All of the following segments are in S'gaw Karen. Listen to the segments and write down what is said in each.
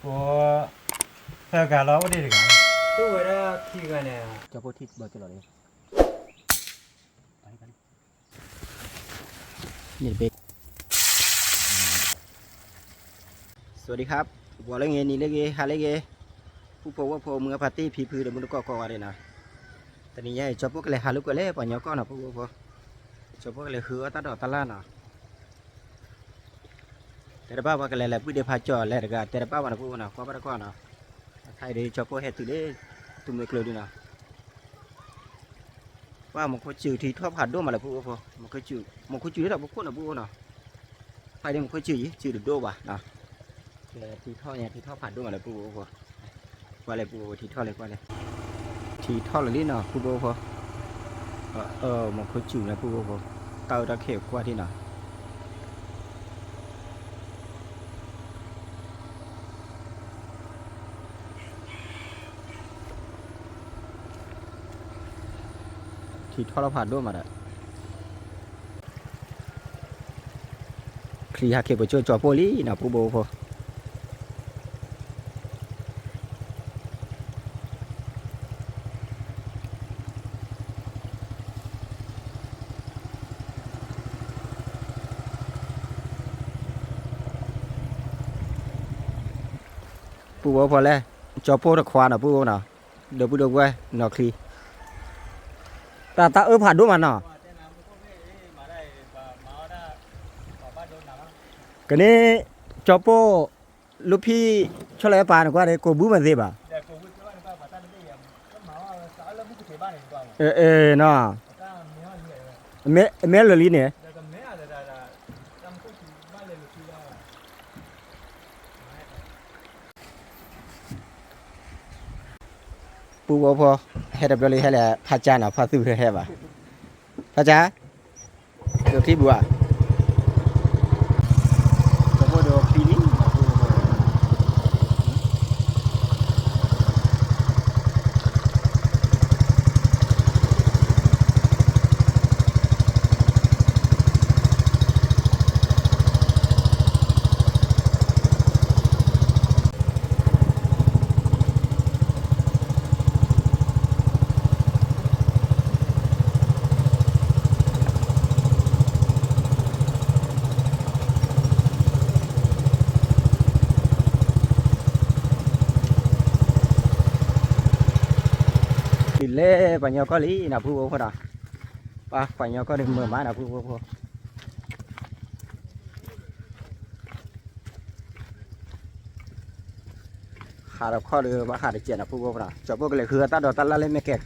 ကိး သၢဂၤလီၤ အိၣ်ဒံးတဂၤ, အိၣ်ဝဲဒၣ်ခံဂၤန့ၣ်, ကၠီဖိထံၣ်ဘၣ်ကလီၤလံ, န့ၣ်တဘ့ၣ် สวัสดีครับ, ဂီၤလၢဂ့ၤ နံၤလၢဂ့ၤ ဟါလၢဂ့ၤ, ပုၢ်ဖိဝဲၢ်ဖိ မုၢ်ဂၢ်ဖါတံၢ် ဖံဖုဒီး မုၢ်တကိးကိးဂၤဒဲးနီၤ, တနံၤညါအံၤ ကၠီဖိကလဲၤဟးလိာ်ကွဲလဲၣ် ပှၤကညီကီၢ်နီၤ ပုၢ်ဖိဖိ, ကၠီဖိကလဲၤဃုအီၣ်တၢ်ဒိးတၢ်လၣ်နီၤ တဲတဘၣ်ပှၤကလဲၤလဲၤပုၢ်ဒ့ဖးကၠီၤလဲၤတဂၤ တဲတဘၣ်ပှၤနီၤ ပုၢ်ဖိနီၤ ကွၢ်ဘၣ်တခီနီၤ, အခါအံၤဒီး ကၠီဖိဟဲတုၤလၢ သူမွဲကျိၤဒုနီၤ, ပှၤမူခိၣ်စူၤထံထီၣ်ဖးဒိၣ်မးလၢပုၢ်ဖိဖိ, မူခိၣ်စူၤလၢတၢ်ဖီခိၣ်နီၤ ပုၢ်ဖိနီၤ, အခါအံၤဒီးမူခိၣ်စူၤအံၤ စူၤတဒိၣ်ဘၣ်နီၤ, ထံထီၣ်ညါ ထံထီၣ်ဖးဒိၣ်မးလၢပုၢ်ဖိဖိ, ကွၢ်လဲၣ်ပုၢ်ဖိ ထံထီၣ်လဲၣ်ကွၢ်လဲၣ်, ထံထီၣ်လၢာ်လံနီၤ ပုၢ်ဖိဖိ, မူခိၣ်စူၤလၢပုၢ်ဖိဖိ, တၢ်အၢတၢ်ခဲးကွၢ်ထံနီၤ ထံထီၣ်လီၤဖးဒိၣ်မးဒီး ချံဟးက့ၤပကၠိကၠီဖိလံနီၤ ပုၢ်ဖိဖိ, ပုၢ်ဖိဖိလဲၣ်, ကၠီဖိတခွါနီၤ ပုၢ်ဖိနီၤ, ဒီပုၢ်ဒီဝဲၢ်နီၤချံ, တၢ်တၢ်အၢဖးဒိၣ်မးနီၤ, ကန့ၣ် ကၠီဖိ လူဖံ ဆီၣ်လီၤဝဲပၢ်န့ၣ်ကွၢ်န့ၣ် ကိးဘုမ့ၢ်သ့ဘၣ်, နီၤ, မ့ၢ်လၢာ်လံန့ၣ် ပုၢ်ဖိဖိ, ဟဲတဘျီလံ ဟဲလဲၤဖးကၠါနီၤ ဖးသူၣ်ဟဲဘၣ်, ဖးကၠါ, ဒိးခံဘူးဧါ, ကၠီဖိဒိးခံလံ, လဲၤပှၤကညီကီၢ်လံနီၤ ပုၢ်ဖိဖိဒီး, ပှၤကညီကီၢ်ဒီးမုာ်မးနီၤ ပုၢ်ဖိဖိ ဟးတခီဒီး ဘၣ်ဟးတစဲးနီၤ ပုၢ်ဖိဖိနီၤ, ကၠီဖိကလဲၤဃုအတၢ်ဒိးတၢ်လၣ်လၢမဲၢ်ကဲၤ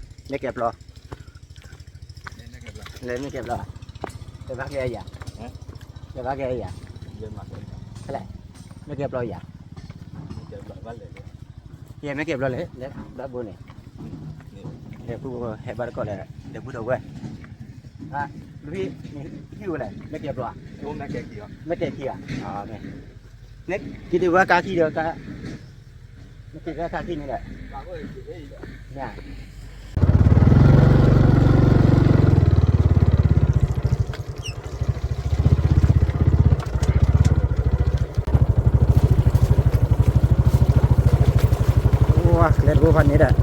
ပျီ, လဲၤမဲၢ်ကဲၤပျီ, လဲၤမဲၢ်ကဲၤပျီ, တဘၣ်ကဲအယၤ, တဘၣ်ကဲအယၤ, ဖဲလဲၣ်, မဲၢ်ကဲၤပျီယၤ, ယဲမဲၢ်ကဲၤပျီလဲၣ်, လဲၤဘၣ်ဘိန့ၣ်, လဲၤပုၢ်ဖိဟဲဘၣ်တခီလဲၣ်, လဲၤပုၢ်ဒီဝဲၢ်, ဟံၣ်ဝဲလဲၣ်, မဲၢ်ကဲၤပျီ, မဲၢ်ကဲၤခံဧါ, မ့ၢ် က့ၤတဝဲကါခံဒီးကါ, မ့ၢ်က့ၤတဝဲကါခံန့ၣ်ဒီး, မ့ၢ်ဧါ, လဲၤတဘိဖးန့ၣ်ဒီး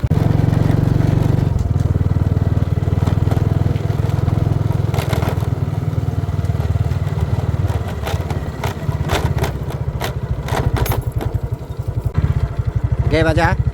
ကဲဘၣ်ကၠါ ကဲ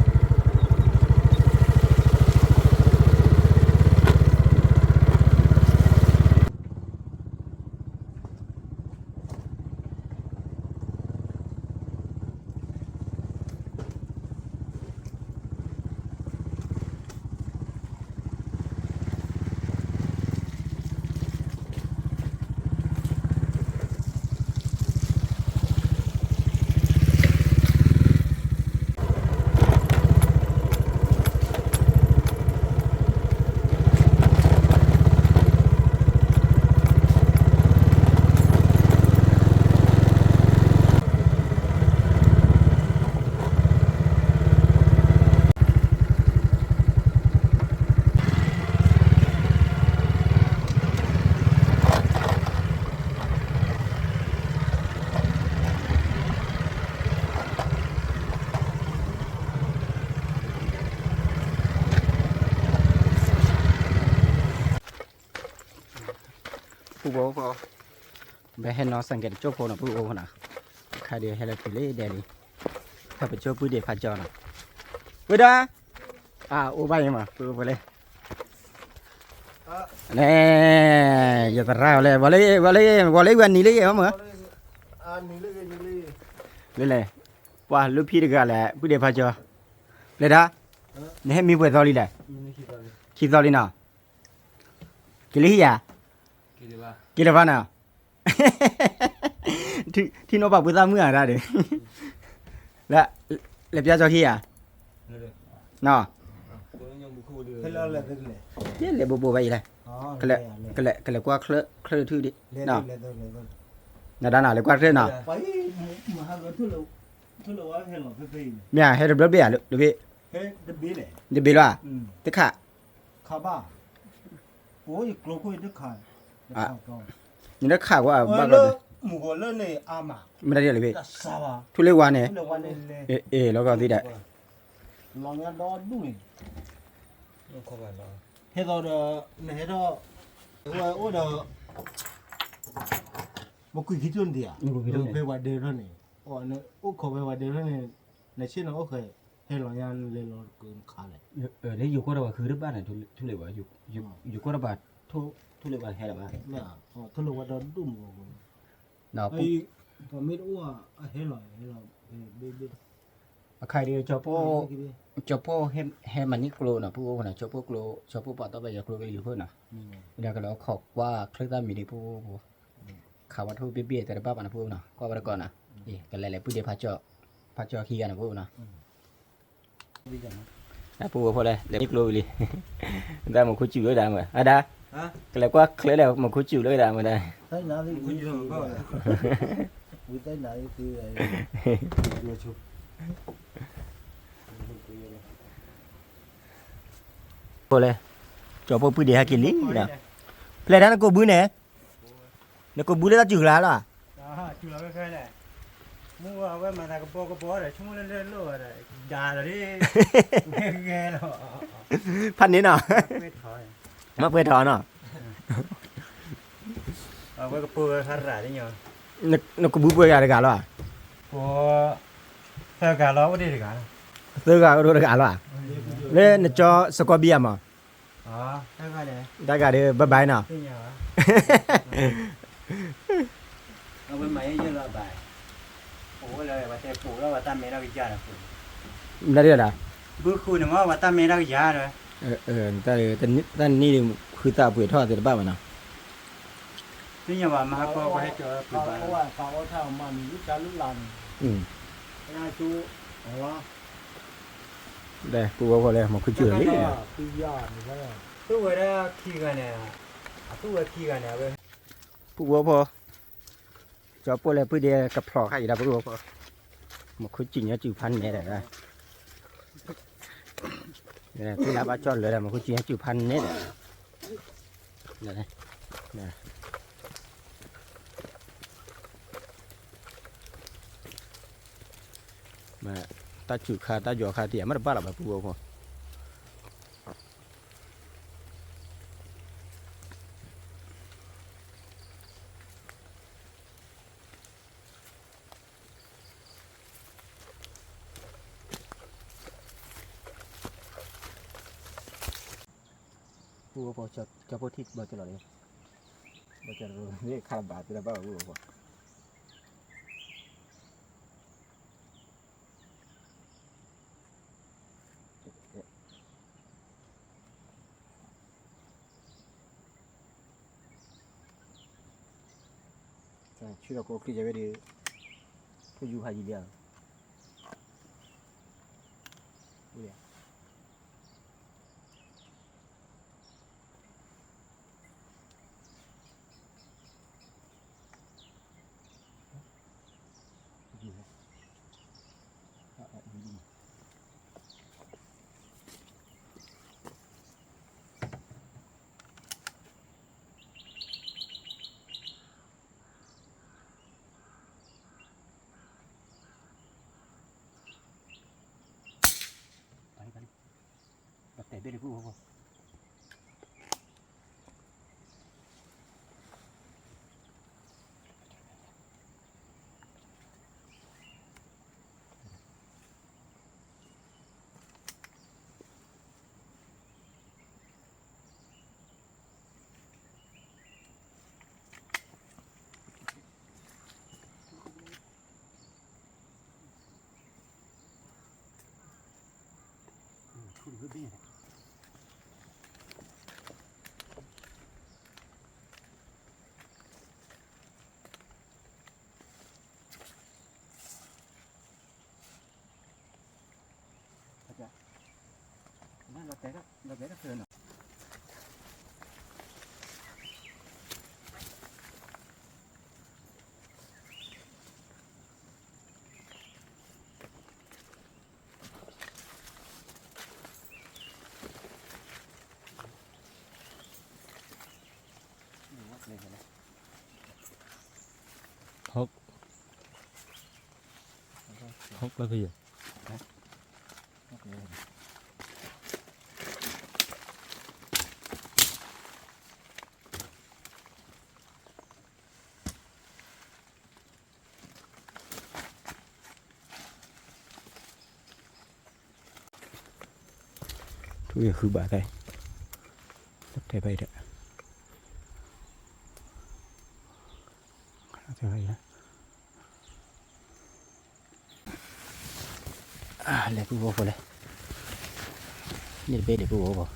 ပူဖိ ပဟဲနီၢ်စၣ်ကဲတကၠိဖိနီၤ ပူဖိနီၤ, ခါဒီးဟဲလၢပူၤလံဒဲးလံ, ဖဲပကၠိပူၤဒံးဖးကၠီနီၤ, ဝဲဒၣ်, အိၣ်ဘၣ်ယဲမး ပူဖိလံ, န့ၣ်, ယသရၣ်ဝဲလၢ ဝဲလၢ ဝဲလၢဝဲနံၤလံယဲမး, လၢလဲၣ်, ပှၤလူဖံတဂၤလဲၣ် ပူၤဒံးဖးကၠီ, လၢဒၣ်, နဟဲမံပှဲၤသီလံလဲၣ်, ခံသီလံနီၤ, ကလံၤဟံၣ်ယၤ, ကလံၤဘၣ်နီၤ, ထံၣ်နီၣ်ပာ်ပှၤသးမုၣ်အတၢ်ဒီး, လၢပျၢ်ကၠီခံယၤ, နီၤ, ယဲလဲၤဘိးဘိးဘၣ်အံၤလဲၣ်, ကလဲၤကွၢ်ချၢၣ်ထူၣ်ဒံး, နဒၣ်နီၤ လဲၤကွၢ်ချၢၣ်နီၤ, မ့ၢ်ဟဲတဘျီဘ့ၣ်ဧါ, တဘ့ၣ်လီၤ, တခး နတခးကွၢ်ဘၣ်ကီး, မ့ၢ်တၢ်ဒ်လဲၣ်ဘ့ၣ်, ထူလ့ဝါန့ၣ်, အ့ၣ် လီၤကီးသံဒၣ်, ဟဲသီဒီး နဟဲထီၣ်, အိၣ်ဒီး, မကွံာ်ခံထူၣ်န့ၣ်ဧါ, ဖဲပှၤဒဲထီၣ်န့ၣ်, အိၣ်ခိးဖဲပှၤဒဲထီၣ်န့ၣ်, နဆ့ၣ်နီၤအိၣ်ဃဲ, ဟဲလီၤညါလဲၤလီၤကခါလဲၣ်, လၢယိၤကီၢ်တဘၣ်ဃုတဘၣ်န့ၣ်, ထူလ့ဝါ, ယိၤကီၢ်တဘၣ်, ထူလ့ဝါဟဲလီၤဘၣ်, ထူလ့ဝါဒီဒူၣ်မး, ပမ့ၢ်တအိၣ်, ဟဲလီၤ, အခါဒီး, ကၠီဖိဟဲမၤန့ၢ်ကျိနီၤ ပူဖိနီၤ, ကၠီဖိကျိ, ကၠီဖိပှၤတီပှၤယၤကျိကလံၤတဖၣ်နီၤ, ဒီးကလီၤခီကွၢ်ချၢၣ်သၣ်မံၤဒံးပူဖိ, ခးဝဲထူၣ်ဘ့ၣ်ဘ့ၣ်တဲတဘၣ်ဘၣ်နီၤ ပူဖိနီၤ, ကွၢ်ဝဲတကီးနီၤ, ကလဲၤလဲၤပူၤဒံးဖးကၠီ, ဖးကၠီခံဂၤန့ၣ်ပူဖိနီၤ ပူဖိဖိလဲၣ် လဲၤန့ၢ်ကျိဝံၤလံ, ဒၣ်မူခိၣ်စူၣ်လၢဒၣ်မး, အဒၣ်, ကလဲၤကွၢ်ချၢၣ်လဲၣ် မူခိၣ်စူၣ်လၢဒၣ်မးဒၣ်, ဖိလဲၣ်, ကၠီဖိပုၢ်ဒ့ဟဲက့ၤလံ, ဖျဲၣ်ဒၣ်နကိးဘုန့ၣ်, နကိးဘုလၢတၢ်စူၢ်ကျါလီၤ, မ့ၢ်ဝဲမၤသးကဘီကဘီဒီး ဆိကမိၣ်လၢလၢလီၢ်ဝဲဒီး ဒါလီၤဒ်, ဖးန့ၣ်နီၤ, မ့ၢ်ပှဲၤထီၣ်နီၤ, အဝဲကပၢၤဝဲခါရၣ်ဒ်ညီ, နကဘုပှဲၤဂၤတဂၤလီၤ, သၢဂၤလီၤ အိၣ်ဒံးတဂၤလီၤ, သၢဂၤအိၣ်ဒံးတဂၤလီၤ, လၢနကၠီစကီဘံယၤမး တၢ်ဂၤဒီး bye bye နီၤ, အဝဲမၤယဲယဲလီၤဘၣ်, အိၣ်လၢပှၤတဲပိာ်လီၤပှၤတၢ်မဲထီၣ်ကယၤဒီး, ဘုဃုန့ၣ်မ့ၢ်ပှၤတၢ်မဲထီၣ်ကယၤဒီး, တၢ်နံၣ်ဒံးဃုသးပှဲၤထီၣ်သ့ၣ်တဘၣ်ဘၣ်နီၤ, သ့ၣ်ညါဘၣ်မၤဟးကီပှၤဟဲကၠီပှၤဘၣ်, ပူဖိဖိလဲၣ် မူခိၣ်စူၣ်လံ, သူဝဲဒၣ်ခံဂၤန့ၣ်, အသူဝဲခံဂၤန့ၣ်, ပူဖိဖိ, ကၠီဖိလဲၣ်ပုၢ်ဒ့ကဖျိးခါအံၤဒီးပူဖိဖိ, မူခိၣ်စူၣ်ညီစူၣ်ဖးနဲဒီး, သုလၢဘၣ်ကၠီၣ်လၢဒီး မူခိၣ်စူၣ်ညီစူၣ်ဖးနဲဒီး, တၢ်စူၢ်ခါတၢ်ယီၤခါတံၢ် အမ့ၢ်တဘၣ်လီၤဘၣ်ပူဖိဖိ ပူဖိဖိ ကၠီဖိထံၣ်ဘၣ်ကၠီလီၤန့ၣ်, ဘၣ်ကၠီတရူးန့ၣ် ခါဘၣ်သ့ၣ်တဘၣ်ပူဖိဖိ ဆူၣ်ဒီးကိးချံယဝဲဒီး, ထိၣ်ယူဖးယံၤလံဧါ, ပတဲဘ့ၣ်တပူဖိဖိ, ဟုတ် ဟုတ်ကဲ့ ထူယဃုဘၣ်သး, တဲဘၣ်အံၤဒီး, လဲၤပူဖိလဲၣ်, န့ၣ်တဘ့ၣ်ဒီးပူဖိ,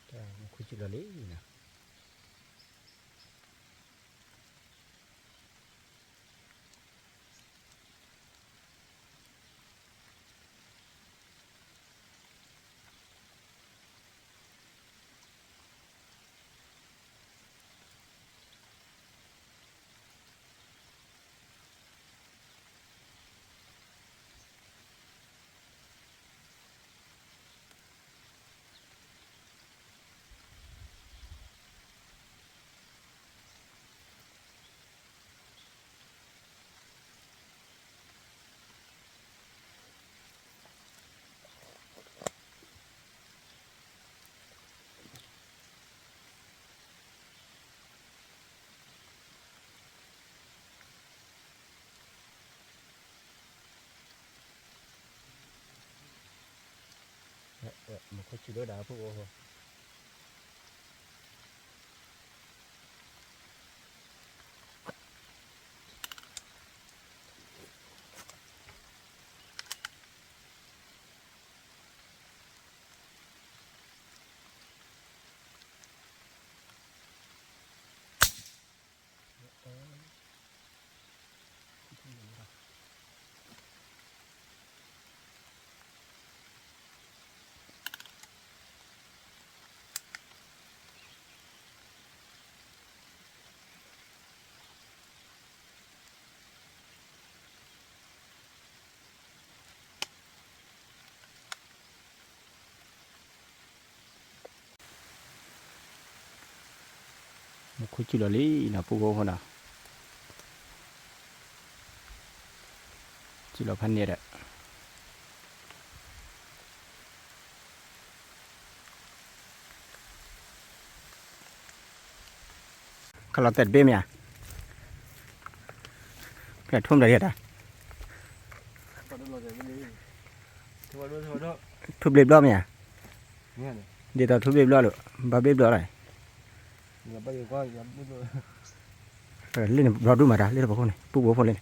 တၢ်မူခိၣ်စူၤလီၤလံနီၤ. မူခိၣ်စူၤလီၤဒၣ်ဖိအိၣ်ဖိ မူခိၣ်စူၤလီၤလံ နီၤ ပူဖိဖိနီၤ, စူၤလီၤဖးန့ၣ်ဒီး ခလီၤသဲးတဘ့ၣ်မ့ၢ်ဧါ, ဖဲထိၣ်မတၤဒ်တၢ်, ထိၣ်ဘျ့ဘျီမ့ၢ်ဧါ, ဒ်သိးထိၣ်ဘျ့ဘျီလီၤ, ဘၣ်ဘ့ၣ်ဘျီလီၤ, လ့ၣ်န့ၣ်ဘျီဒူၣ်မးတၢ် လ့ၣ်တပခိၣ်န့ၣ် ပူဖိဖိလ့ၣ်န့ၣ်,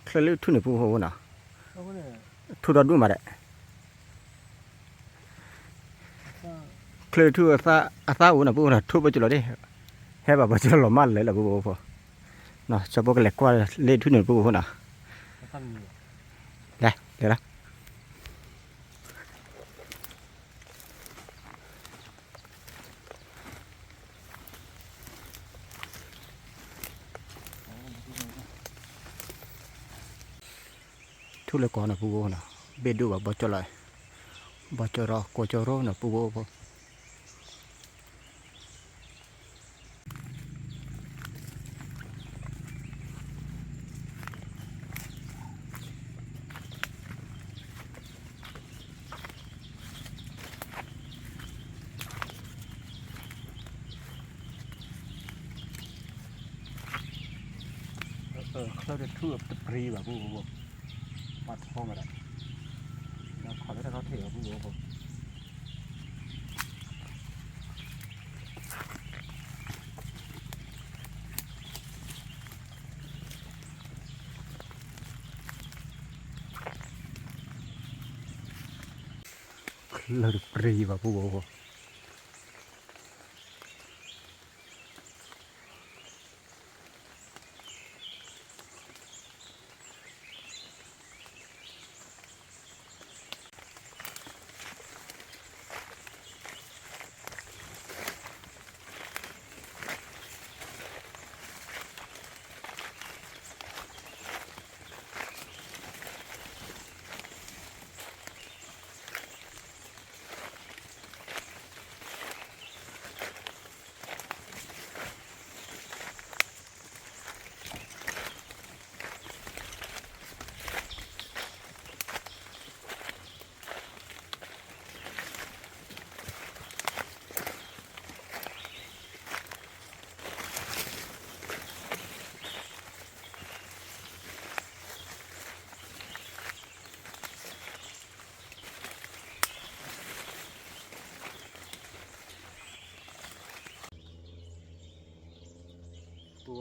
ချၢလၢထူၣ်န့ၣ်ပူဖိဖိနီၤ, ထူၣ်ဒီဒူၣ်မးဒီး ချၢထူၣ်အသၣ်အိၣ်နီၤ ပူဖိနီၤ ထူၣ်ဘၣ်စၢၤလီၤဒၣ်, ဟဲဘၣ်ဘၣ်စၢၤလီၤမးလၢာ်လၢပူဖိဖိ, နီၤ စီၤဖိကလဲၤကွၢ်လ့ၣ်ထူၣ်န့ၣ်ပူဖိဖိနီၤ, လဲၤလဲၤလီၤ. ထူၣ်လၢကီၢ်နီၤပူဖိနီၤ, ဘ့ၣ်ဒိၣ်ဘၣ်ဘီကၠီလီၤ, ဘီကၠီရီကိးကၠီရိနီၤ ပူဖိဖိ ချၢတထူၣ်တပြံဘၣ်ပူဖိဖိ, ပှၤထီမးဒီး, ဒီးခီလၢတၢ်ခီၣ်ထံးဘၣ်ပူဖိဖိ, လၢတပြံၤဘၣ်ဖိဖိ ဖိဖိ တ့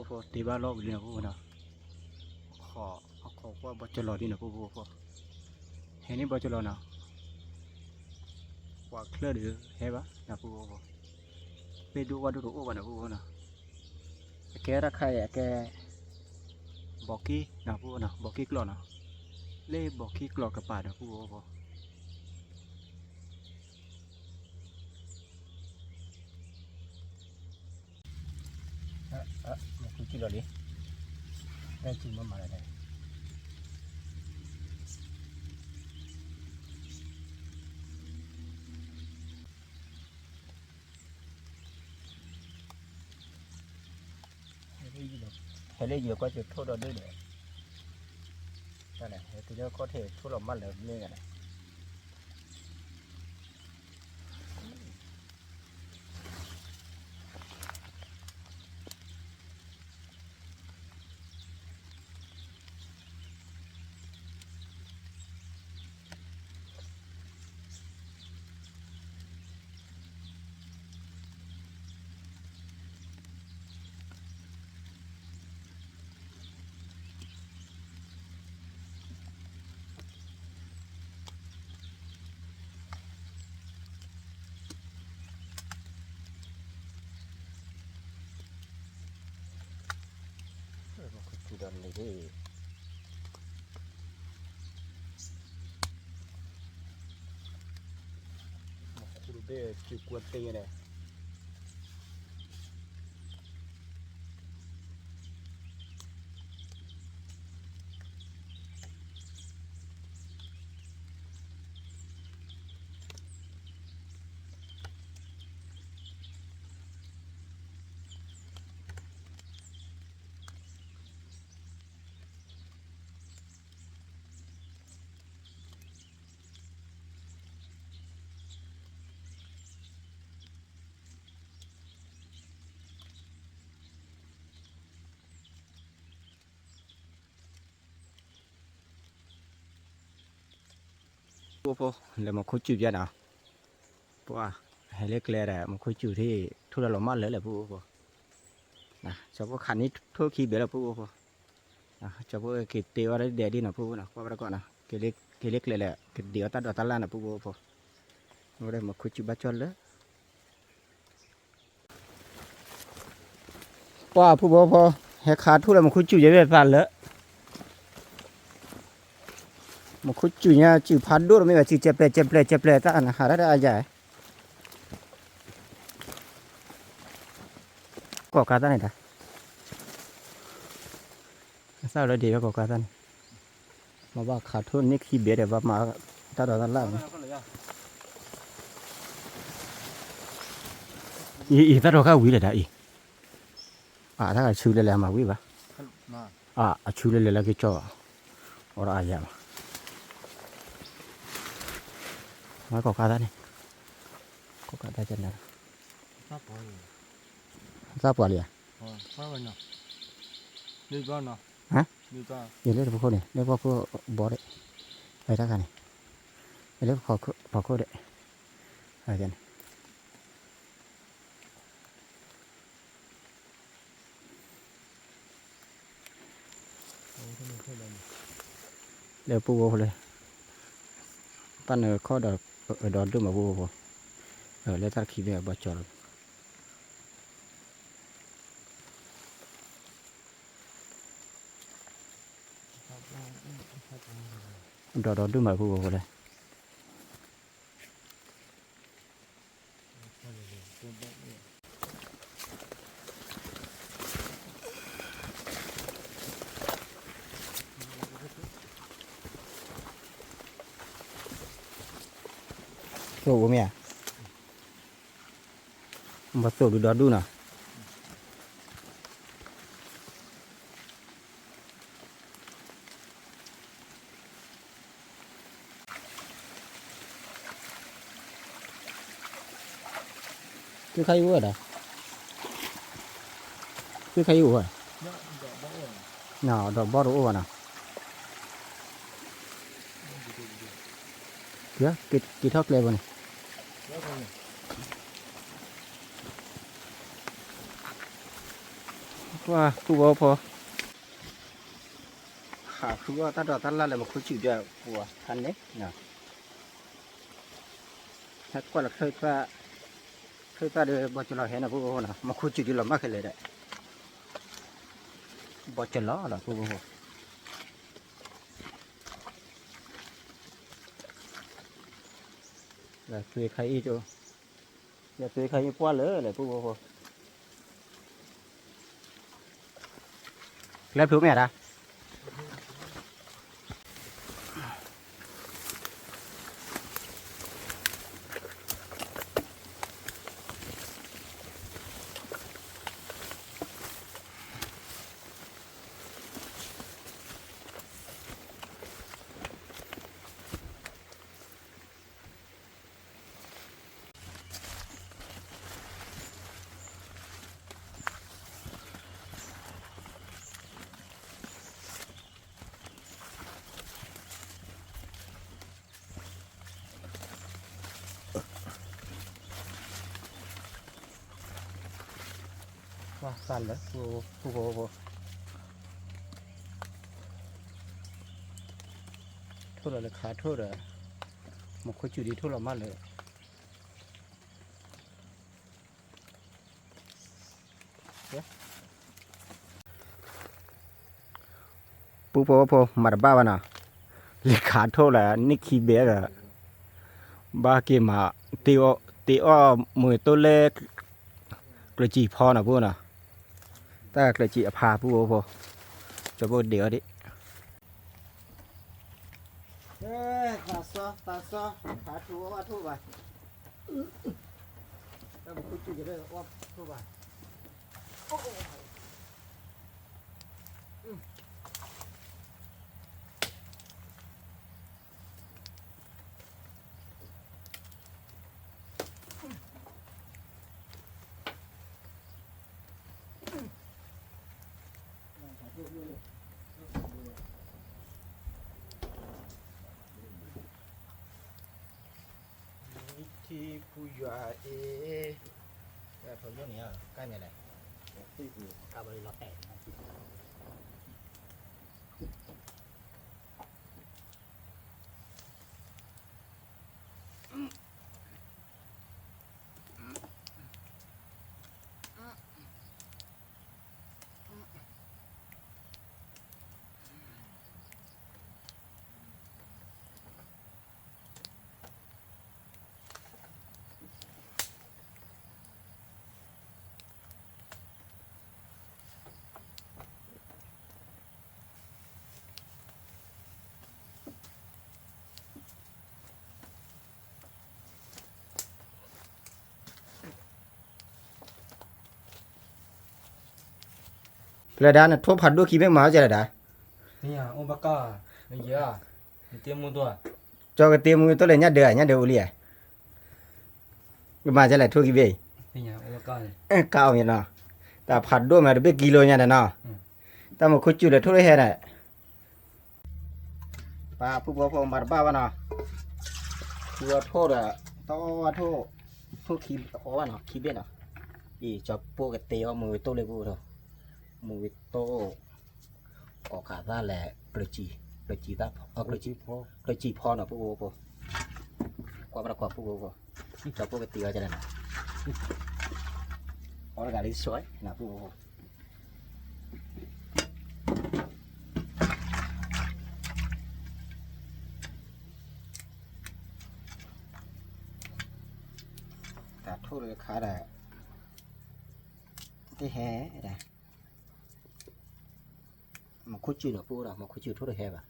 ဘၣ်လီၢ်ဝံၤလံနီၤ ဖိဖိနီၤ, အခိးကွၢ်ဘီကလီၤဒ်နီၤ ဖိဖိဖိ, ဟဲန့ၢ်ဘီကလီၤနီၤ, ပှၤချၢၣ်ဒီးဟဲဘၣ်နီၤ ဖိဖိဖိ, သ့ၣ်ဒိၣ်ဝၣ်ဒိၣ်တအိၣ်ဘၣ်နီၤ ဖိဖိနီၤ, အကဲတၢ်ခါအံၤ အကဲ ဘီက့ၣ်နီၤ ဖိဖိနီၤ, ဘီက့ၣ်ကျီၢ်နီၤ, လၢဘီက့ၣ်ကျီၢ်ကပၤဒီး ဖိဖိဖိ မ့ၢ်ခူစံၣ်လီၤလံ, တၢ်စံၣ်မၤမၤလီၤ, ဟဲလၢယကွၢ်က့ၤထိၣ်ဒီးဒုၣ်ဒီး, တၢ်န့ၣ် ဟဲတုၤလၢခီၣ်ထံးထိၣ်လီၤမၢ်လၢမ့ၢ်ဂၤန့ၣ် မ့ၢ်ခူစံၣ်ဒီးန့ၣ်, မ့ၢ်ခူတဘ့ၣ်စ့ၢ်ကွၢ်သ့န့ၣ် ဖိဖိ လဲၤမ့ၢ်ခူစံၣ်ပျဲနီၤ, ပှၤ ဟဲလၢကျဲဒီး မ့ၢ်ခူစံၣ်ထံၣ် ထိၣ်လၢလီၤမၢ်လၢာ်လၢ ဖိဖိဖိ, ကၠီဖိခးန့ၢ်ထိၣ်ခံဘ့ၣ်လၢ ဖိဖိဖိ, ကၠီဖိက့ၤတ့အီၤဒ်ဒဲးဒ်နီၤ ဖိဖိနီၤ, ကွၢ်ဘၣ်တကီၢ်နီၤ, က့ၤလၢကျဲလၢ ကဒံးအီၤတၢ်ဒိးတၢ်လၣ်နီၤ ဖိဖိဖိ, မ့ၢ်မ့ၢ်ခူစံၣ်ဘၣ်ကၠီလၢ ပှၤ ဖိဖိဖိ, ဟဲခးထိၣ်လၢမ့ၢ်ခူစံၣ်ယဲၢ်သးလၢ, မ့ၢ်ခူစံၣ်ညါ စံၣ်ဖးဒိၣ်တမ့ၢ်ဘၣ် စံၣ်ကဲပျဲၢ် ကဲပျဲၢ် ကဲပျဲၢ် တၢ်နဟးတၢ်အါယၤ, ကိးကးတၢ်န့ၣ်တၢ်, အသၣ်လၢဒံးဝဲကိးကးတၢ်န့ၣ်, မ့ၢ်ဘၣ်ခးထိၣ်န့ၢ်ခံဘ့ၣ်ဒီး ဘၣ်မၤတၢ်ဒိးတၢ်လၣ်န့ၣ်, အံၤ အံၤ တၢ်ဒိးကါဝံၤလဲၣ်ဒၣ်အံၤ, အတၢ်ကဆူလဲၤလဲၤမၤဝံၤဘၣ်, အဆူလဲၤလဲၤလၢက့ၤကၠီ, အိၣ်ဒီးအယၤဘၣ်, မ့ၢ်ကိးကးတၢ်န့ၣ်, ကိးကးတၢ်ကဲန့ၣ်, သၣ်ပှၢ်လံဧါ, ယလၢတပခိၣ်န့ၣ် လၢပခိၣ်ဘီဒီး, ဝဲတၢ်ခါန့ၣ်, ယလၢဖီခိၣ်ဒီး, န့ၣ် လၢပူၤဝဲလၢ, တၢ်နၢၤခီၣ်ဒီး ဒီးဒိၣ်မးဖိဖိ, လၢတၢ်ခံဘ့ၣ်အဘီကၠီလီၤ, ဒီးဒီးဒိၣ်မးဖိဖိလဲၣ်. သိၣ်အိၣ်မ့ၢ်ဧါ, ဘၣ်သိၣ်ဒုးဒီဒူၣ်နီၤ. သုခါအံၤအိၣ်ဝဲဒီး, သုခါအံၤအိၣ်ဝဲ, ဒီးဘီတအိၣ်ဘၣ်နီၤ, က့ၤထီၣ်ကျဲဘိန့ၣ်, ပှၤပူၤဘီဖိ ဟးဃုအီၣ်တၢ်ဒိးတၢ်လၣ်လၢမူခိၣ်စူၤဒီးပူၤဖးန့ၣ်, ဟဲကွၢ်လီၤချၢၣ်သၣ်, ချၢၣ်သၣ်ဒီးဘီကၠီလီၤဟဲန့ၣ် ပူၤဖိဖိနီၤ, မူခိၣ်စူၤဒုးလီၤမၢ်ခဲလၢာ်ဒီး, ဘီကၠီလီၤလီၤပူၤဖိဖိ, လၢသုခါအံၤ, လၢသုခါအံၤပှၢ်လၢာ်လၢပူၤဖိဖိ ကျဲဖျိမ့ၢ်ဒၣ်, ပှၤသးလၢာ်, ပူၤဖိဖိ, ထိၣ်လီၤလၢခးထိၣ်ဒီး, မူခိၣ်စူၤဒုးထိၣ်လီၤမၢ်လၢာ် ပူၤဖိဖိမၤတဘၣ်ဘၣ်နီၤ, လံာ်ခးထိၣ်လၢနံၣ်ခံဘဲဒီး, ဘၣ်က့ၤမၤ, တ့အီၣ်မူးတိၢ်လၢ, ကျၢၤစံာ်ဖီနီၤပူၤနီၤ, တၢ်ကျၢၤစံာ်အဖါပူၤဖိဖိ, ကၠီဘိဒ့အီၤဒံး, သးစီ, သးစီ, ခးထိၣ်အီၣ်ထိၣ်ဘၣ်, တၢ်မူခိၣ်စူၤကဲအီၣ်ထိၣ်ဘၣ် ထံဖူယွၤအ့, ထိၣ်ယိၣ်န့ၣ်, ကၢ်န့ၣ်လဲၣ်, ကၢ်ဘၣ်လီၤတဲာ် ပျဲဒၣ်နထိၣ်ဖးဒိၣ်ခံဘ့ၣ်မၤဟီကလဲၣ်ဒၣ်, ကၠီကတ့မူးတိၢ်လဲၣ် ညၣ်ဒၢး ညၣ်ဒၢးအိၣ်လံဧါ, ကမၤကလဲၣ်ထိၣ်ခံဘ့ၣ်အံၤ, ကၢ်အီၤမ့ၢ်နီၤ, တၢ်ဖးဒိၣ်မးတဘ့ၣ်ကံလိညါန့ၣ်နီၤ, တၢ်မူခိၣ်စူၤလၢထိၣ်လၢဟဲန့ၣ် ပှၤပူၤဖိဖိမၤတဘၣ်ဘၣ်နီၤ, ဃုအီၣ်ထိၣ်ဒီး, တအီၣ်ထိၣ်, ထိၣ်ခံအီၣ်ဘၣ်နီၤ ခံဘ့ၣ်နီၤ, အံၤ ကၠီပိၢ်ကတ့အီၣ်မူးဝဲတိၢ်လၢပူၤ, မူးဝဲတိၢ်, ကိးခးသၣ်လဲၣ်, ကျၢၤစံာ်, ကျၢၤစံာ်ဖီနီၤ ပူၤဖိဖိ, ကွၢ်မ့ၢ်တကွၢ်ပူဖိဖိ, ကၠီဖိကတ့အီၤကလဲၣ်နီၤ, အီတဂၤလံဆိနၤပူဖိဖိ, တၢ်ထိၣ်လၢခါဒီး, တဟဲဒၣ်, မၤခိၣ်စူၣ်နီၤပူဒီး မၤခိၣ်စူၣ်ထိၣ်တဟဲဘၣ်,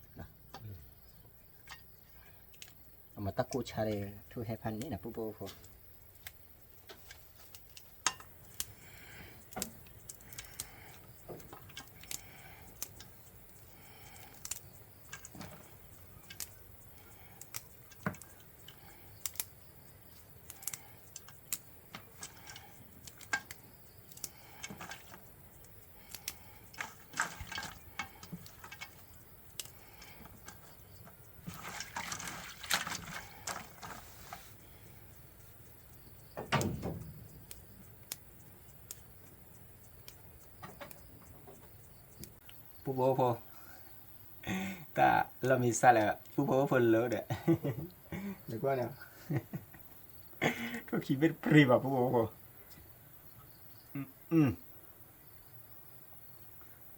အမၤတၢ်ကိၢ်ဆါဒီး ထိၣ်ဟဲဖးန့ၣ်နီၤ ပူဖိဖိ. ပူဖိဖိ, တၢ်လီၢ်မံၤစၢ်လၢ ပူဖိဖိလၢဒီး, နကွၢ်န့ၣ်, ထိၣ်ခံဘ့ၣ်တပြ့ဘၣ် ပူဖိဖိ,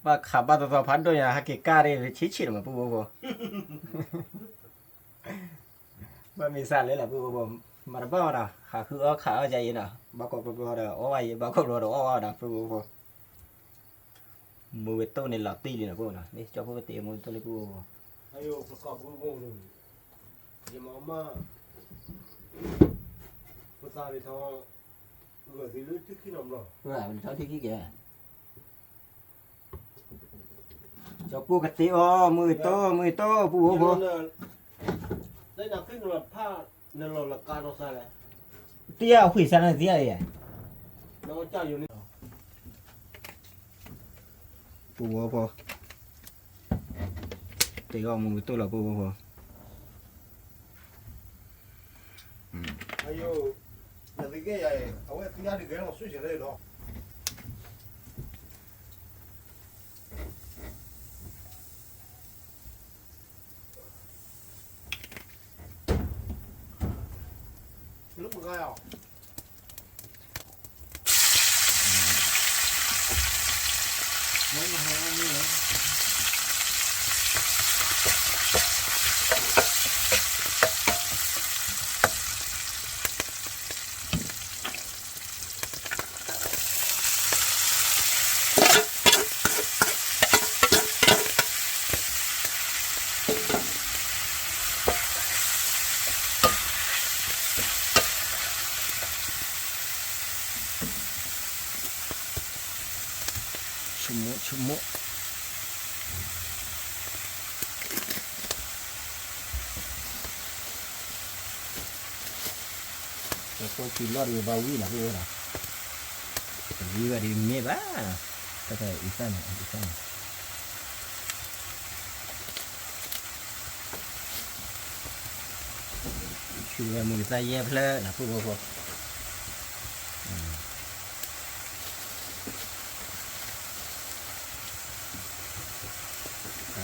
ဘၣ်ခးဘၣ်သီသီဖးဒိၣ်ညါ ဟဲက့ၤကၢ်ဒ်ဆံးဆံးလီၤမး ပူဖိဖိ. ဘၣ်မ့ၢ်စၢ်လၢလၢ ပူဖိဖိ, မၤတဘၣ်အီၤဒီး ဟးဃုအီၣ်ခးအီၣ်ယၤအံၤနီၤ, ဘၣ်ကိးဘျီဘျီဒီး အီၣ်ဘၣ်ယဲ ဘၣ်ကိးဘျီဒီး အီၣ်ဘၣ်အီၤဒီး ပူဖိဖိ. မုၢ်ဝဲတိၢ်န့ၣ်လီၤတံၢ်လံနီၤ ပူဖိနီၤ, မ့ၢ်ကၠီဖိကတ့အမူတိၢ်လံ ပူဖိဖိ. ယမၤမး, ပသးန့ၣ်ထီ, ဂၢၢ်သံလၢထံခံနီၤဘျီ, ထံခံကဲ, ကၠီဖိကတ့အီၤ မုၢ်တိၢ် မုၢ်တိၢ် ပူဖိဖိ. တံၢ်အဝံၣ်စၢ်န့ၣ်သံအံၤ, ပူဖိဖိ, တ့အီၤမုၢ်တိၢ်လီၤ ပူဖိဖိ. အဝဲသံအံၤ အဝဲသံအါတဂ့ၤလီၤ ဆူၣ်ဆဲးလၢလီၤ. လၢပဂၤယၤ, ဆိကမိၣ်ဆိကမိၣ်, ကၠီဖိတုၤလီၢ်တဂ့ၤ ဘၣ်ဝံၣ်နီၤ ပူဖိဒီး, တဝံၣ်ဘၣ်ဒီးမ့ၢ်ဘၣ်, တၢ်အံသၣ်န့ၣ် အံသၣ်န့ၣ် ဆူၣ်ဝဲမုၢ်ကသၣ်ယဲၢ်ဖျၢၣ်နီၤ ပူဖိဖိ,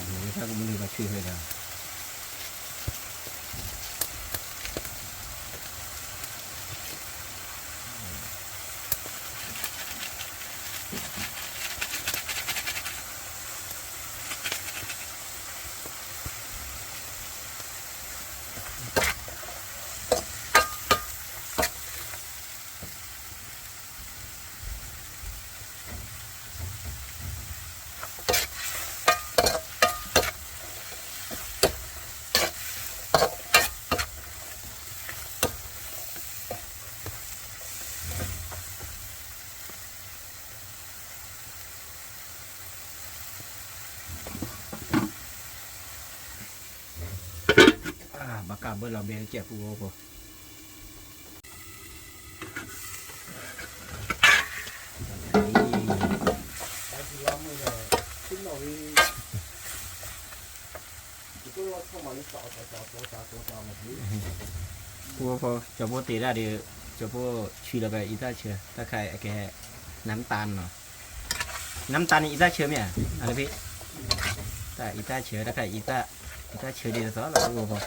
မုၢ်ကသၣ်ကမုၢ်လၢဘၣ်ဆူၣ်ဝဲဒီး ဘၣ်ကးဘၢလီၤဘဲကဲး ပူဖိဖိ, ပူဖိဖိ ကၠီဖိတ့ဒၣ်ဒီး ကၠီဖိဆံးလီၤက့ၤအံသၣ်ဆၢ တၢ်ခါအကဲ နမ်တၢ်နီၤ, နမ်တၢ်န့ၣ်အံသၣ်ဆၢမ့ၢ်ဧါ, အလၢဖဲ တၢ်အံသၣ်ဆၢ တၢ်ခါအံသၣ် အံသၣ်ဆၢဒ်သိးသိးလီၤ ပူဖိဖိ.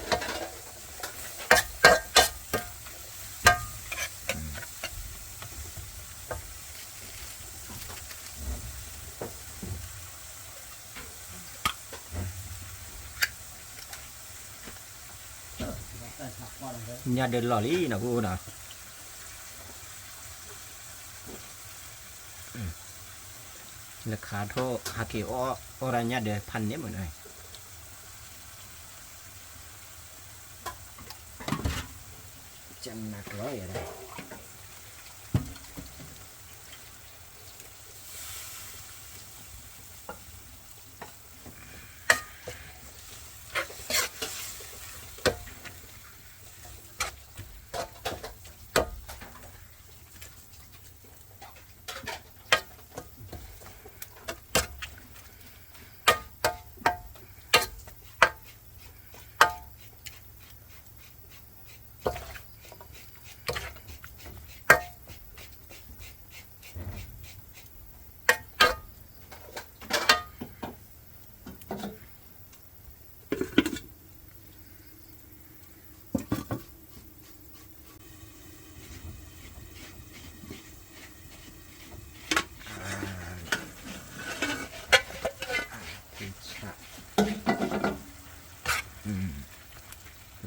ညၣ်ဒၢလီၢ်လံနီၤ ပအိၣ်နီၤ, လၢခးထိၣ်ဟးက့ၤအီၣ် အီၣ်ဒၣ်ညၣ်ဒၢဖးန့ၣ်မးနီၤ, ကနၣ်ကျီယဲဒၣ် လီၤ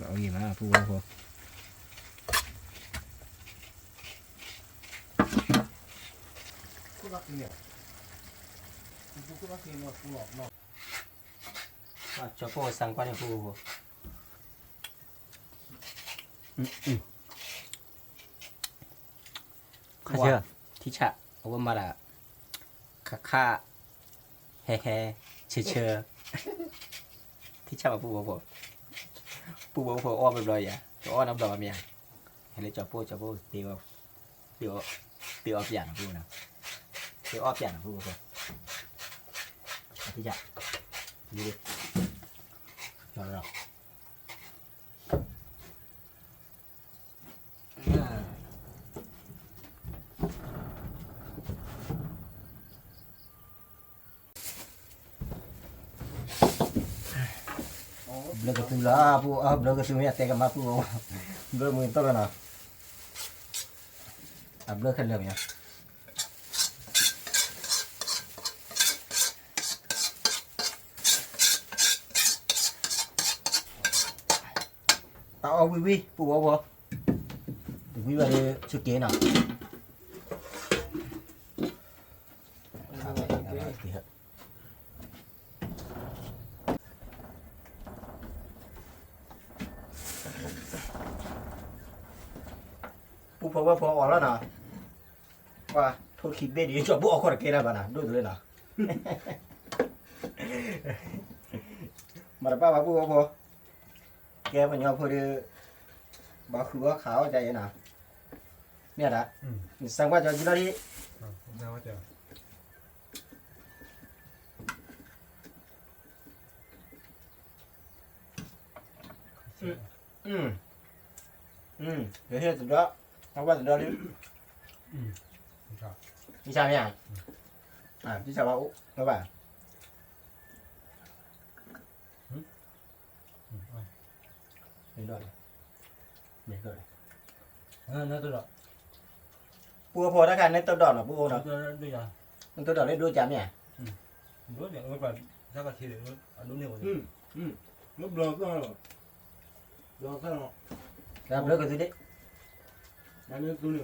အံၤမး ပူဝဲဖိ ကၠီၤပိၢ်စၢ်ကွၢ်န့ၣ် ပူဝဲဖိ ခါဆၢ ထံဆၣ် အဝဲမၤဒၣ် ခါခါ ဟဲဟဲ ဆၢဆၢ ထံဆၣ်မး ပူဝဲဖိ ပူဝဲဖိအီၣ်ဘျီဘျီယၤ တအီၣ်နီတဘျီဘၣ်မ့ၢ်ဧါ, ဟဲလၢကၠီၤပိၢ် ကၠီၤပိၢ် တ့အီၣ် တ့အီၣ်ပျၢ်နီၤ ပူဝဲ တ့အီၣ်ပျၢ်နီၤ ပူဝဲဖိ ထံဆၣ် လံ ကၠီၤလီၤ ဘျၢကသူလီၤ ပူ ဘျၢကသူမ့ၢ်အတဲကမၤပူ ဘျၢမုၢ်တီၢ်လီၤနီၤ အဘျၢခဲလၢာ်မ့ၢ် တၢ်အီၣ်ဝံၣ်ဝံၣ် ပူဝဲဖိ ဝံၣ်ဝဲဒီး ဆူက့နီၤ ပူဖိဝဲၢ်ဖိအီၣ်လီၤနီၤ, ပှၤထိၣ်ခံဘ့ၣ်ဒ် ကၠီၤပိၢ်အီၣ်ခီၣ်တကဲတၢ်ဘၣ်နီၤ ဒိၣ်တုၤလၢနီၤ, မၤတဘၣ်ဘၣ်ပူဖိ, ကဲပှၤကညီဖိဒီး ဘၣ်ဃုအီၣ်ခးအီၣ်ဒ်အံၤနီၤ, မ့ၢ်ဒၣ်, နစၢကွၢ်ကၠီကံလီၤဒံး ယဟ့ၣ်တဒီ, အဝဲတဒီလံ, ယဆၣ်မ့ၢ်ဧါ, ယဆၣ်ဘၣ်အိၣ်လၢၤဘၣ်, ပူဖိတၢ်ခါန့ၣ်တဒီနီၤ ပူဖိနီၤ, နတဒီလၢဒိကၠါမ့ၢ်ဧါ, ဘျီကသ့ဒၣ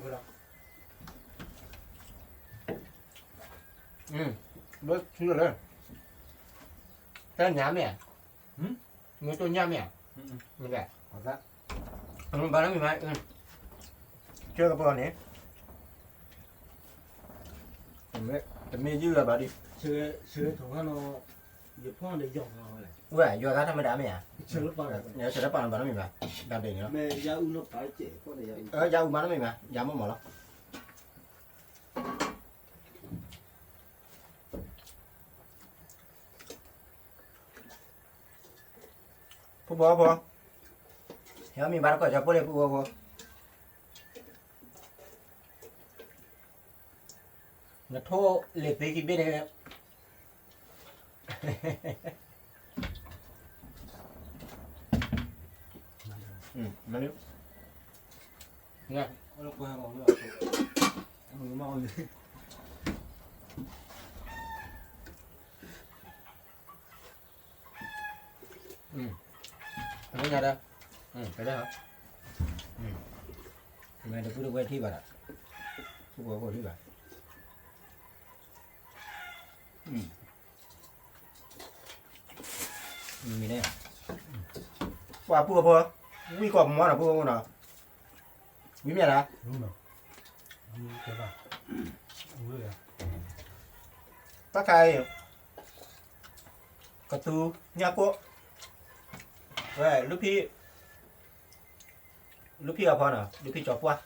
်, ဘျီထူလၢ်လၢ, တၢ်ညၣ်မ့ၢ်ဧါ, မ့ၢ်တိၢ်ညၣ်မ့ၢ်ဧါ, မ့ၢ်ဒၣ်, ဘၣ်နီတမံၤဘၣ်, ဆၢကပီၤန့ၣ်, တမ့ၢ်ယုၢ်လၢၤဘၣ်ဒံး, ဆၢကပီၤနီၤ, ယဖီၣ်ဒီးယီၤ, ဝဲယီၤသးထီၣ်မ့ၢ်ဒၣ်မ့ၢ်ဧါ, ဆၢကပီၤန့ၣ်ဘၣ်နီတမံၤဘၣ်, ဒၣ်ဒ်န့ၣ်လီၤ, ယၤအူမးနီတမံၤဘၣ်, ယၤမ့ၢ်မ့ၢ်လီၤ. ဖိဖိဖိ, ဟဲမံၤဘၣ်တကိးကၠီဖိလ့ၣ်ဖိဖိဖိ, နထိၣ်လ့ၣ်သ့ခံဘ့ၣ်န့ၣ်, မ့ၢ်, တမ့ၢ်ညါဒီး, တလဲၤဟီ, မ့ၢ်တပုၢ်တဝဲၢ်ထံၣ်ဘၣ်ဒီး, ပုၢ်ဖိဝဲၢ်ဖိထံၣ်ဘၣ်, မ့ၢ်န့ၣ်, ပှၤပုၢ်ဖိ, ဝံၣ်ကိးမီၤနီၤ ပုၢ်ဖိနီၤ, ဝံၣ်မ့ၢ်ဒၣ်, တၢ်ခါအံၤ, ကသူညၣ်ကိၣ်, ဝဲ, လူၢ်ဖံၣ်အဖီနီၤ လူၢ်ဖံၣ်ကၠီၤပှၢ်,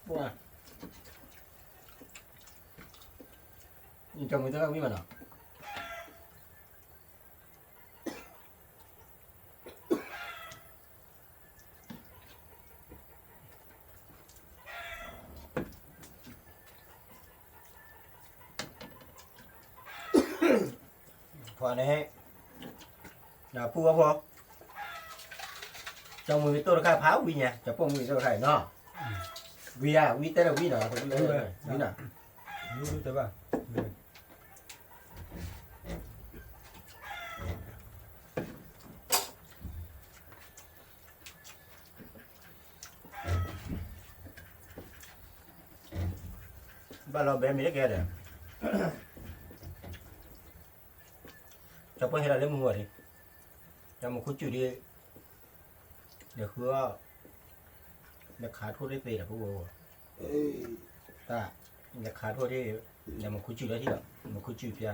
ပှၢ်, ယကၠီၤမုၢ်တၢ်ဝံၣ်မးနီၤ. ဖီန့ၣ်, ပုၢ်ဝဲၢ်ဖိ, ကၠီၤမုၢ်တိၢ်တခါဖးဝံၣ်ညါ ကၠီၤပိာ်မုၢ်တိၢ်တခါအံၤနီၤ, ဝံၣ်ဧါ ဝံၣ်တဲဒီးဝံၣ်နီၤ, ဝံၣ်နီၤ, ဘၣ်လီၤဘဲမ့ၢ်တကဲဒီး, ကၠီၤပိာ်ဟဲလီၤလၢမုၢ်ဂီၤဒံး, ကၠီၤမုၢ်ခူၣ်စုၣ်ဒံး, ဒီးဃုအီၣ်, ဒီးခးထိၣ်ဒ်သ့ဒီး ပုၢ်ဝဲၢ်ဖိ, တၢ်, ဒီးခးထိၣ်ဒ်, ဒီးမုၢ်ခူၣ်စုၣ်လၢထံၣ်ဒီး မုၢ်ခူၣ်စုၣ်ပျါ,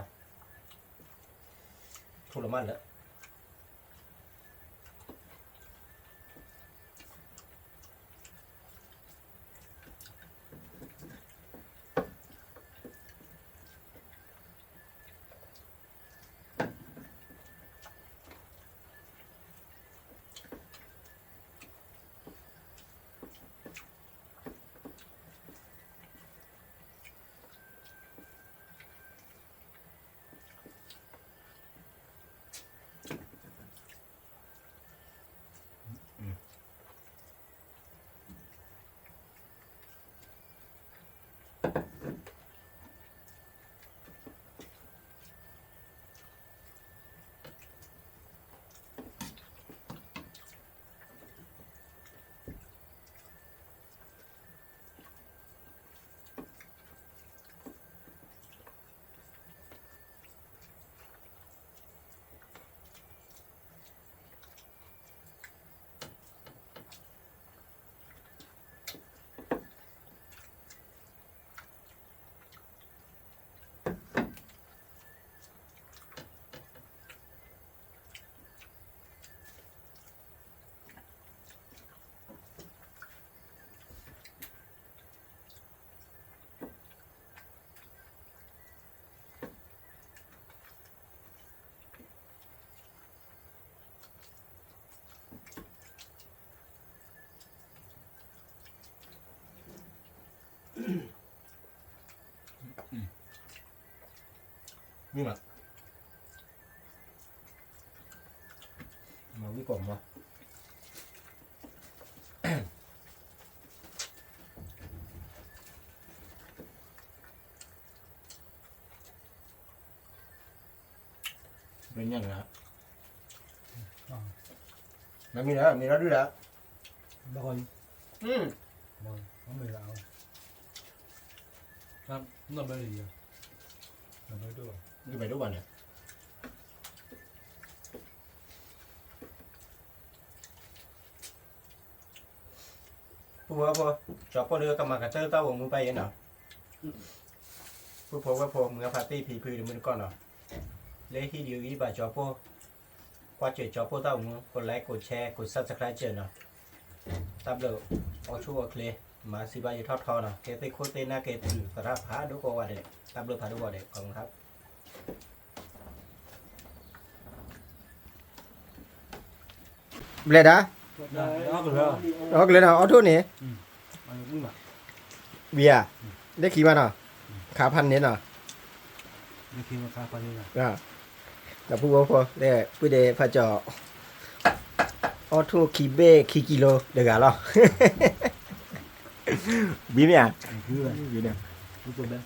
ထိၣ်လီၤမၢ်လၢာ် မ့ၢ်မး, မၤဝံၣ်ကိးမီၤ, မ့ၢ်ညါန့ၣ်, မ့ၢ်မ့ၢ်လၢ မ့ၢ်လၢဒုၣ်လၢ, ဘၣ်ဃီ, မ့ၢ်လၢ, နဘဲဒိၣ်ဘၣ်န့ၣ် ပုၢ်ဝဲၢ်ဖိ, ကၠီၤပိာ်လၢကမၤကတၢၢ်တၢ်အိၣ်မူဘၣ်အံၤနီၤ, ပုၢ်ဖိဝဲၢ်ဖိ မုၢ်ဂၢ်ဖးတံၢ်ဖံဖုတမုၢ်တကီၢ်နီၤ, လၢဟံၣ်ဒံးဂံၢ်ဘၣ်ကၠီၤပိာ်, ကွၢ်စၢၤကၠီၤပိာ်တၢ်အိၣ်မူ ကိးlike ကိးshare ကိးsubscribeစၢၤနီၤ, တၢ်ဘျုး, အိၣ်ဆူၣ်အိၣ်ချ့, မၤစံးဘၣ်ယထီၣ်ထီနီၤ ကဲသ့ၣ်ခိၣ်သ့ၣ်နၢ်ကဲတုၤသရၣ်ဖးဒိၣ်ကိးဂၤဒဲး, တၢ်ဘျုးဖးဒိၣ်ကိးဂၤဒဲး ခီမခါ ဘျဲၣ်ဒၣ်, အီၣ်ကလဲၤနီၤ အီၣ်ထိၣ်န့ၣ်, ဝံၤဧါ, လၢခံမးနီၤ, ခးဖးန့ၣ်နီၤ, ဒီးပုၢ်ဝဲၢ်ဖိ လၢပုၢ်ဒဲးဖးကၠီၤ, အီၣ်ထိၣ်ခံဘ့ၣ်ခံကံလိတဂၤလီၤ, ဝံၤမ့ၢ်ဧါ, ဝံၤန့ၣ်